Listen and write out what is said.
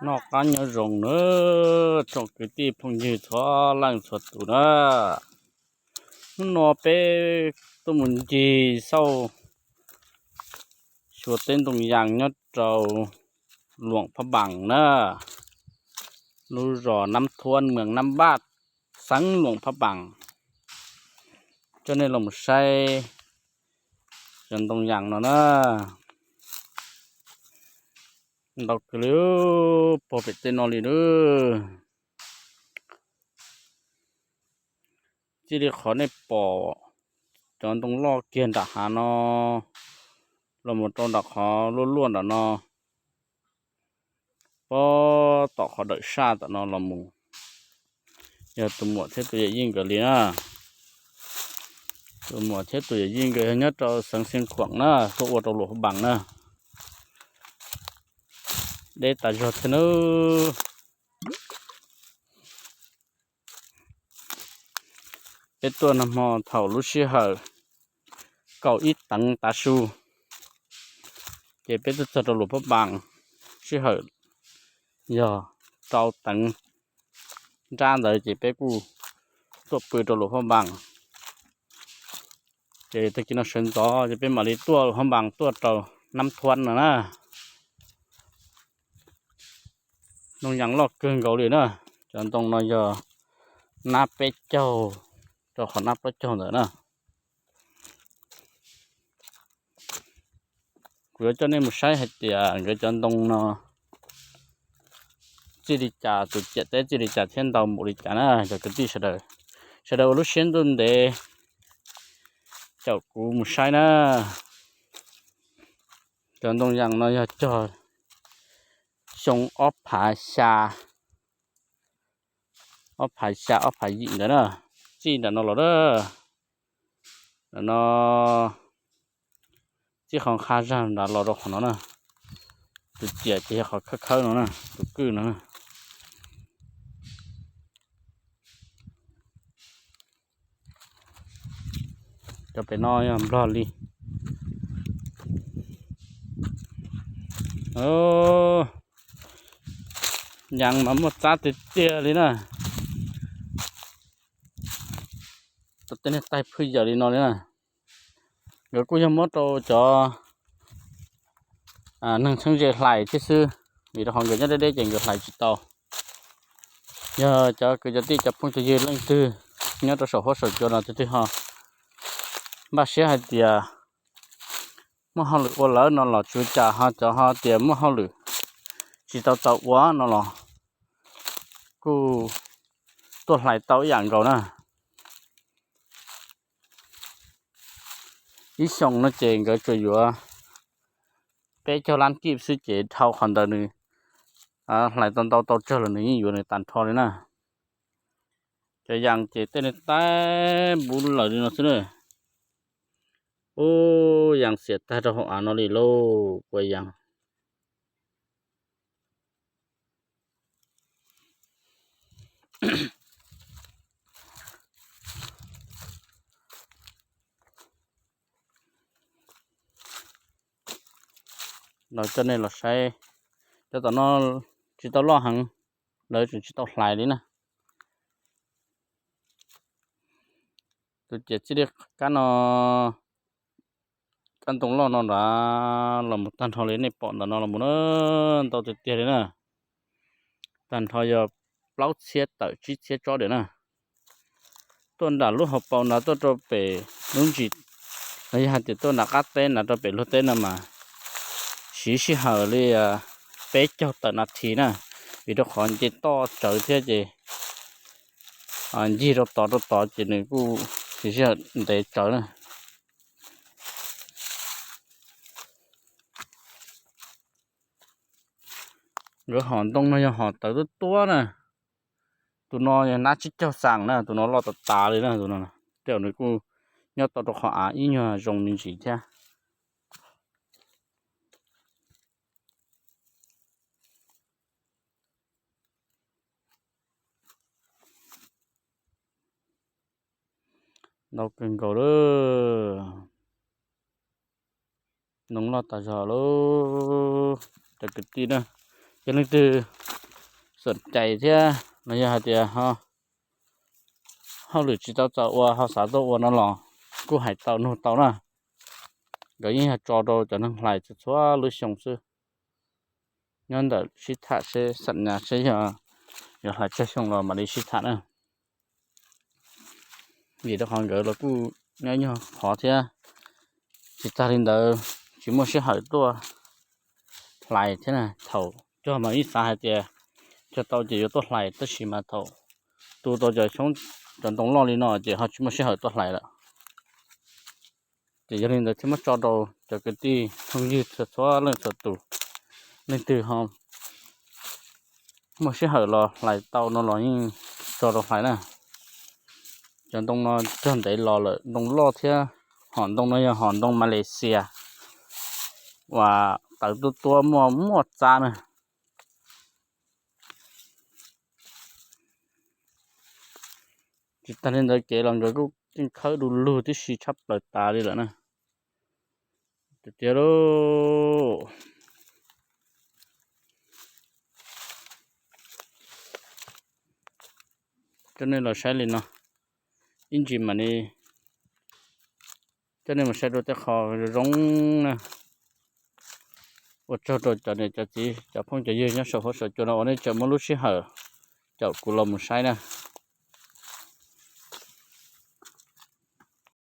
Noj qab nyob zoo na, tsoom kwv tij phooj ywg txhua leej txhua tus na. Hnub no peb tuaj mus ncig xauj xyuas teb ntoo yas nyob rau Luam Phab Npaas na, lub zos Nab Thuab, moos Nab Npaj, xeev Luam Phab Npaas. Coj nej los mus saib cov ntoo yas no na. Ntau kawg li, puag pem tej no li na. Txij li qhov nej pom cov ntoo loj kiag nram hav no los mus rau nram qhov luaj luaj nram no, puag tom qhov dawm saj tom no los mus, yog tus muam thiab tus yawm yij nkawd li na. Tus muam thiab tus yawm yij nkawd yog nyob rau xeev Xeev Khuam na, tuaj ua rau Luam Phab Npaas na. Deb tas zog thiab nawb. Peb tuaj nag hmo thaum lub sij hawm kaum ib teev tav su, ces peb tuaj txog rau Luam Phab Npaas sij hawm yog rau teev nrab ntawd ces peb kuj tuaj pw rau Luam Phab Npaas. Ces tag kis no sawv ntxov ces peb mam li tuaj Luam Phab Npaas tuaj rau Nab Thuab no na. Ntoo yas loj kawg nkaus li na. Cov ntoo no yog nab peb caug rau qhov nab plaub caug ntawd na. Kuv yuav coj nej mus saib hais tias nkawd cov ntoo no txij li cas, tus ciam teb txij li cas thiab ntau npaum li cas na cov kwv tij sawv daws. Sawv daws ua lub siab ntuj ntev caum kuv mus saib na. Cov ntoo yas no yog cog xyoo ob phav xya, ob phav xya ob phav yim ntawd na. Txij nram no los na, nram no txij qhov nqha zag nrad los rau qhov no na. Tus ciam ces yog qhov khawb khawb no na, tus kwj no na. Cov pem no yog nplog li. Yas mas muaj txab tiag tiag li na. Tej niag taig phwj yawm li no li na. Nkawd kuj yog muab rau cov neeg txheeb ze hlais thiab xwb, vim rau qhov nkawd nyob deb deb ces nkawd hlais tsis tau. Yog cov kwv cov tij cov phooj cov ywg leej twg nyob rau saum huab saum cua no tus twg ho npaj siab hais tias muaj hauj lwm ua lawm no los tsis ua cas, ho cov ho tias muaj hauj lwm tsis tau tau ua no los kuj tuaj hlais tau ib yam nkaus na. Ib xyoos no ces nkawd tsuas yuav peb caug lab kib xwb ces dhau qhov ntawd nws hlais tau ntau tau tsawg los nws yeej yuav nws tag nrho li na. Cov yas ces tej niag taig npub lawm li no xwb na. Ub, yas xiam tag rau hauv av no li lauj, kua yas. Los coj nej los saib, cov tom no tsis tau loj heev, lawv tseem tsis tau hlais li na. Tus ciam txij li kab no, kab ntoo loj no nrad los mus tag nrho li nej pom ntawm no los mus na, ntau tiag tiag li na. Tag nrho yog plaub txhiab tawm tsib txhiab tsob diam na. Tuaj nram lub hauv paus nrad tuaj rau pem lub ntsis, los yog hais tias tuaj nram qab teb nrad rau pem luag teb no mas siv sij hawm li peb caug tawm nas this na, vim rau qhov nce toj tsawv thiab ces ncig rau tod rau tod ces nws kuj siv sij hawm ntev tsawv na. Nkawd hom ntoo no yog hom tawv tuab tuab na. Tus no yog nab tsib caug xas na, tus no loj tas tas li na, tus no tej zaum nws kuj nyob tau rau qhov av ib nyuag zoo me ntsis thiab. Ntau kawg nkaus lawm. Ntoo loj tas zog lauj cov kwv tij na. Ces leej twg xam cai thiab los yog hais tias hauj lwm tsis tau txaus ua ho xav tuaj ua no los kuj hais tau nug tau na. Nkawd yeej yog tso rau cov neeg hlais txhua txhua lub xyoo xwb. Nyob ntawm sib tham seb xam nyas seb yog yuav hlais tsawg xyoo los mam li sib tham na. Vim rau qhov nkawd los kuj nyob nyuag qhov thiab. Tsis tag li ntawd tsis muaj sij hawm tuaj hlais thiab na. Thaum cog mas yeej xav hais tias cog tau ces yuav tuaj hlais, tab sis mas thaum tu tau cov xyoob cov ntoo loj li no ces ho tsis muaj sij hawm tuaj hlais lawm. Ces yog li ntawd thiaj muab tso rau cov kwv tij phooj ywg txhua txhua leej txhua tus, leej twg ho muaj sij hawm los hlais tau no los yeej tso rau hlais na. Cov ntoo no cog ntev los lawm, ntoo loj thiab. Hom ntoo no yog hom ntoo Malaysia uas tawv tuab tuab muaj muaj txab na. Tsis tag li ntawd kev los nkawd kuj yeej khawb du lug tib si tshaj plaws tas li lawm na. Tiag tiag lauj. Coj nej los saib li no, ib ntsis mam li coj nej mus saib rau tej qho zoo zoo na. Ua tsaug rau cov niam cov txiv cov phooj cov ywg nyob saum huab saum cua no uas nej tseem muaj lub sij hawm caum kuv los mus saib na.